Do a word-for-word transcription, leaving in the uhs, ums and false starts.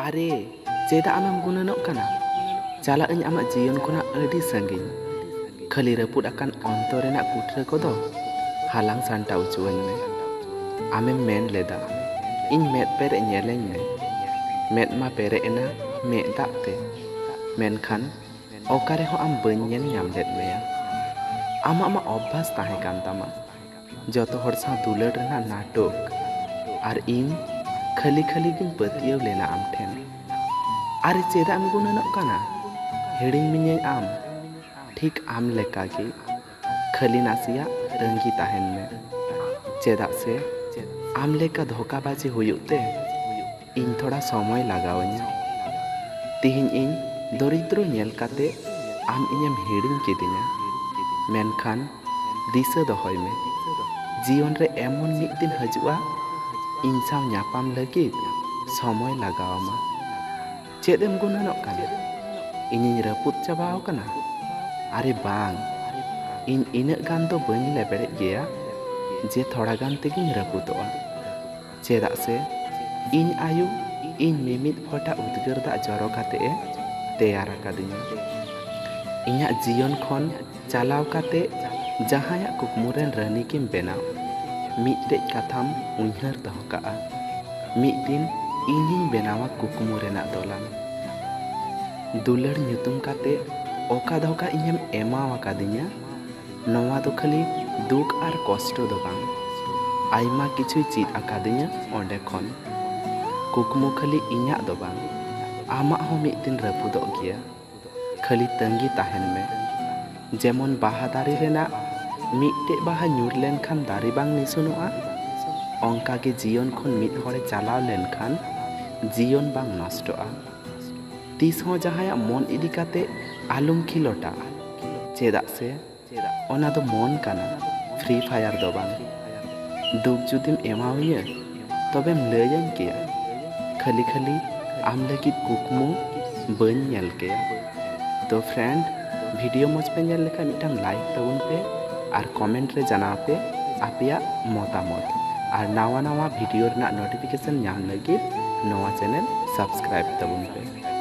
ᱟᱨᱮ, ᱪᱮᱫᱟᱜ ᱟᱢᱮᱢ ᱜᱩᱱᱟᱹᱱᱚᱜ ᱠᱟᱱᱟ? ᱪᱟᱞᱟᱜ ᱟᱹᱧ ᱟᱢᱟᱜ ᱡᱤᱭᱚᱱ ᱠᱷᱚᱱᱟᱜ ᱟᱹᱰᱤ ᱥᱟᱺᱜᱤᱧ᱾ ᱠᱷᱟᱹᱞᱤ ᱨᱟᱹᱯᱩᱫ ᱟᱠᱟᱱ ᱚᱱᱛᱚᱨ ᱨᱮᱱᱟᱜ ᱠᱩᱴᱨᱟᱹ ᱠᱚᱫᱚ ᱦᱟᱞᱟᱝ ᱥᱟᱢᱴᱟᱣ ᱚᱪᱚᱣᱟᱹᱧ ᱢᱮ᱾ ᱟᱢᱮᱢ ᱢᱮᱱ ᱞᱮᱫᱟ, "ᱤᱧ ᱢᱮᱫ ᱯᱮᱨᱮᱡ ᱧᱮᱞᱟᱹᱧ ᱢᱮ᱾" ᱢᱮᱫ ᱢᱟ ᱯᱮᱨᱮᱡ ᱮᱱᱟ ᱢᱮᱫ ᱫᱟᱜ ᱛᱮ, ᱢᱮᱱᱠᱷᱟᱱ ᱚᱠᱟ ᱨᱮᱦᱚᱸ ᱟᱢ ᱵᱟᱹᱧ ᱧᱮᱞ ᱧᱟᱢ ᱞᱮᱫ ᱢᱮᱭᱟ᱾ ᱟᱢᱟᱜ ᱢᱟ ᱚᱵᱵᱷᱟᱥ ᱛᱟᱦᱮᱸ ᱠᱟᱱ ᱛᱟᱢᱟ ᱡᱚᱛᱚ ᱦᱚᱲ ᱥᱟᱶ ᱫᱩᱞᱟᱹᱲ ᱨᱮᱱᱟᱜ ᱱᱟᱴᱚᱠ, ᱟᱨ ᱤᱧ ᱠᱷᱟᱹᱞᱤ ᱠᱷᱟᱹᱞᱤ ᱜᱤᱧ ᱯᱟᱹᱛᱭᱟᱹᱣ ᱞᱮᱱᱟ ᱟᱢ ᱴᱷᱮᱱ᱾ ᱟᱨᱮ, ᱪᱮᱫᱟᱜ ᱮᱢ ᱜᱩᱱᱟᱹᱱᱚᱜ ᱠᱟᱱᱟ? ᱦᱤᱲᱤᱧ ᱢᱤᱧᱟᱹᱧ ᱟᱢ, ᱴᱷᱤᱠ ᱟᱢ ᱞᱮᱠᱟᱜᱮ᱾ ᱠᱷᱟᱹᱞᱤ ᱱᱟᱥᱮᱭᱟᱜ ᱨᱟᱹᱝᱜᱤ ᱛᱟᱦᱮᱱ ᱢᱮ, ᱪᱮᱫᱟᱜ ᱥᱮ ᱟᱢ ᱞᱮᱠᱟ ᱫᱷᱳᱠᱟᱵᱟᱡᱤ ᱦᱩᱭᱩᱜ ᱛᱮ ᱤᱧ ᱛᱷᱚᱲᱟ ᱥᱚᱢᱚᱭ ᱞᱟᱜᱟᱣᱟᱹᱧᱟ᱾ ᱛᱤᱦᱤᱧ ᱤᱧ ᱫᱚᱨᱤᱫᱨᱚ ᱧᱮᱞ ᱠᱟᱛᱮ ᱟᱢ ᱤᱧᱮᱢ ᱦᱤᱲᱤᱧ ᱠᱤᱫᱤᱧᱟ, ᱢᱮᱱᱠᱷᱟᱱ ᱫᱤᱥᱟᱹ ᱫᱚᱦᱚᱭ ᱢᱮ, ᱡᱤᱭᱚᱱ ᱨᱮ ᱮᱢᱚᱱ ᱢᱤᱫ ᱫᱤᱱ ᱦᱤᱡᱩᱜᱼᱟ, ᱤᱧ ᱥᱟᱶ ᱧᱟᱯᱟᱢ ᱞᱟᱹᱜᱤᱫ ᱥᱚᱢᱚᱭ ᱞᱟᱜᱟᱣ ᱟᱢᱟ᱾ ᱪᱮᱫ ᱮᱢ ᱜᱩᱱᱟᱹᱱᱚᱜ ᱠᱟᱱᱟ? ᱤᱧᱤᱧ ᱨᱟᱹᱯᱩᱫ ᱪᱟᱵᱟᱣ ᱠᱟᱱᱟ? ᱟᱨᱮ ᱵᱟᱝ, ᱤᱧ ᱤᱱᱟᱹᱜ ᱜᱟᱱ ᱫᱚ ᱵᱟᱹᱧ ᱞᱮᱵᱮᱲᱮᱫ ᱜᱮᱭᱟ ᱡᱮ ᱛᱷᱚᱲᱟ ᱜᱟᱱ ᱛᱮᱜᱤᱧ ᱨᱟᱹᱯᱩᱫᱚᱜᱼᱟ᱾ ᱪᱮᱫᱟᱜ ᱥᱮ ᱤᱧ ᱟᱭᱳ ᱤᱧ ᱢᱤᱢᱤᱫ ᱯᱷᱚᱴᱟ ᱩᱫᱽᱜᱟᱹᱨ ᱫᱟᱜ ᱡᱚᱨᱚ ᱠᱟᱛᱮ ᱮ ᱛᱮᱭᱟᱨ ᱟᱠᱟᱫᱤᱧᱟ᱾ ᱤᱧᱟᱹᱜ ᱡᱤᱭᱚᱱ ᱠᱷᱚᱱ ᱪᱟᱞᱟᱣ ᱠᱟᱛᱮ ᱡᱟᱦᱟᱸᱭᱟᱜ ᱠᱩᱠᱢᱩ ᱨᱮᱱ ᱨᱟᱹᱱᱤ ᱜᱮᱢ ᱵᱮᱱᱟᱣ, ᱢᱤᱫᱴᱮᱡ ᱠᱟᱛᱷᱟᱢ ᱩᱭᱦᱟᱹᱨ ᱫᱚᱦᱚ ᱠᱟᱜᱼᱟ, ᱢᱤᱫ ᱫᱤᱱ ᱤᱧᱤᱧ ᱵᱮᱱᱟᱣᱟ ᱠᱩᱠᱢᱩ ᱨᱮᱱᱟᱜ ᱫᱚᱞᱟᱱ᱾ ᱫᱩᱞᱟᱹᱲ ᱧᱩᱛᱩᱢ ᱠᱟᱛᱮ ᱚᱠᱟ ᱫᱷᱳᱠᱟ ᱤᱧᱮᱢ ᱮᱢᱟᱣ ᱟᱠᱟᱫᱤᱧᱟ, ᱱᱚᱣᱟ ᱫᱚ ᱠᱷᱟᱹᱞᱤ ᱫᱩᱠ ᱟᱨ ᱠᱚᱥᱴᱚ ᱫᱚ ᱵᱟᱝ, ᱟᱭᱢᱟ ᱠᱤᱪᱷᱩᱭ ᱪᱮᱫ ᱟᱠᱟᱫᱤᱧᱟ ᱚᱸᱰᱮ ᱠᱷᱚᱱ᱾ ᱠᱩᱠᱢᱩ ᱠᱷᱟᱹᱞᱤ ᱤᱧᱟᱜ ᱫᱚ ᱵᱟᱝ, ᱟᱢᱟᱜ ᱦᱚᱸ ᱢᱤᱫ ᱫᱤᱱ ᱨᱟᱹᱯᱩᱫᱚᱜ ᱜᱮᱭᱟ᱾ ᱠᱷᱟᱹᱞᱤ ᱛᱟᱺᱜᱤ ᱛᱟᱦᱮᱱ ᱢᱮ᱾ ᱡᱮᱢᱚᱱ ᱵᱟᱦᱟ ᱫᱟᱨᱮ ᱨᱮᱱᱟᱜ ᱢᱤᱫᱴᱮᱡ ᱵᱟᱦᱟ ᱧᱩᱨ ᱞᱮᱱᱠᱷᱟᱱ ᱫᱟᱨᱮ ᱵᱟᱝ ᱱᱤᱥᱩᱱᱚᱜᱼᱟ, ᱚᱱᱠᱟ ᱜᱮ ᱡᱤᱭᱚᱱ ᱠᱷᱚᱱ ᱢᱤᱫ ᱦᱚᱲᱮ ᱪᱟᱞᱟᱣ ᱞᱮᱱᱠᱷᱟᱱ ᱡᱤᱭᱚᱱ ᱵᱟᱝ ᱱᱚᱥᱴᱚᱜᱼᱟ᱾ ᱛᱤᱥ ᱦᱚᱸ ᱡᱟᱦᱟᱸᱭᱟᱜ ᱢᱚᱱ ᱤᱫᱤ ᱠᱟᱛᱮ ᱟᱞᱚᱢ ᱠᱷᱮᱞᱳᱰᱟ, ᱪᱮᱫᱟᱜ ᱥᱮ ᱚᱱᱟ ᱫᱚ ᱢᱚᱱ ᱠᱟᱱᱟ, Free Fire ᱫᱚ ᱵᱟᱝ᱾ ᱫᱩᱠ ᱡᱩᱫᱤᱢ ᱮᱢᱟᱣᱤᱧᱟᱹ, ᱛᱚᱵᱮᱢ ᱞᱟᱹᱭᱟᱹᱧ ᱠᱮᱭᱟ᱾ ᱠᱷᱟᱹᱞᱤ ᱠᱷᱟᱹᱞᱤ ᱟᱢ ᱞᱟᱹᱜᱤᱫ ᱠᱩᱠᱢᱩ ᱵᱟᱹᱧ ᱧᱮᱞ ᱠᱮᱭᱟ᱾ ᱛᱚ friend, video ᱢᱚᱡᱽ ᱯᱮ ᱧᱮᱞ ᱞᱮᱠᱷᱟᱱ ᱢᱤᱫᱴᱟᱝ like ᱛᱟᱵᱚᱱ ᱯᱮ ᱟᱨ comment ᱨᱮ ᱡᱟᱱᱟᱣ ᱯᱮ ᱟᱯᱮᱭᱟᱜ ᱢᱚᱛᱟᱢᱚᱛ᱾ ᱟᱨ ᱱᱟᱣᱟ ᱱᱟᱣᱟ video ᱨᱮᱱᱟᱜ notification ᱧᱟᱢ ᱞᱟᱹᱜᱤᱫ ᱱᱚᱣᱟ channel subscribe ᱛᱟᱵᱚᱱ ᱯᱮ᱾